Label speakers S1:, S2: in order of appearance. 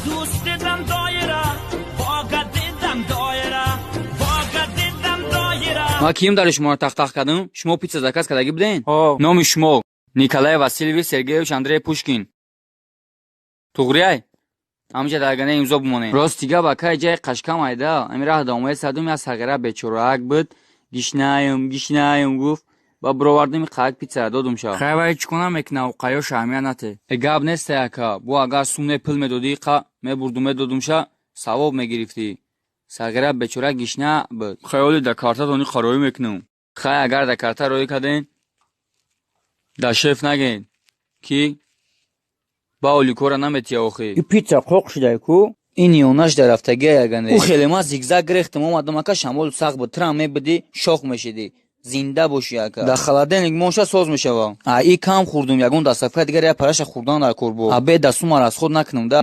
S1: Дӯст дидам доира, боға дидам доира, боға дидам доира.
S2: Ман кием дари шуморо тахтах кардам? Шумо пицца заказ кардагӣ буден?
S3: Ҳо.
S2: Номи шумо Николай Васильевич Сергеевич Андрей Пушкин. Туғрияй? Ҳамҷа дар гане имзо бимонем. Рости гап, акай, ҷаи қашкам айда. Ами раҳ домои садум я сағира бечораак буд. Гишнаем, гишнаем гуфт. Ба бировардими қаак пиццара додум ша.
S3: Хай, вай чӣ кона мекуна, қаё шаҳмия нате.
S2: Э, гап неста, ака. Бу агар сумне пул медодӣ, қа мебурду медодум ша, савоб мегирифтӣ. Сағира бечора гишна буд. Хаёли да картатони қароӣ мекунам. Хай, агар да карта роӣ карден, да шеф наген, ки ба оликора наметия охи.
S3: И пицца қоқ шудай ку?
S2: Ин ёнаш дар рафтагия ягане. Ӯ хеле ман зигзаг гирехтам, омадам, ака, шамолу сахт буд. Трам мебудӣ, шох мешидӣ. Зинда бошӣ, ака. Дар холодильник монша соз мешава. А и кам хӯрдум, ягон дастафка дигар я параша хӯрдан дар кор бо. Абе дастума расход накунам да.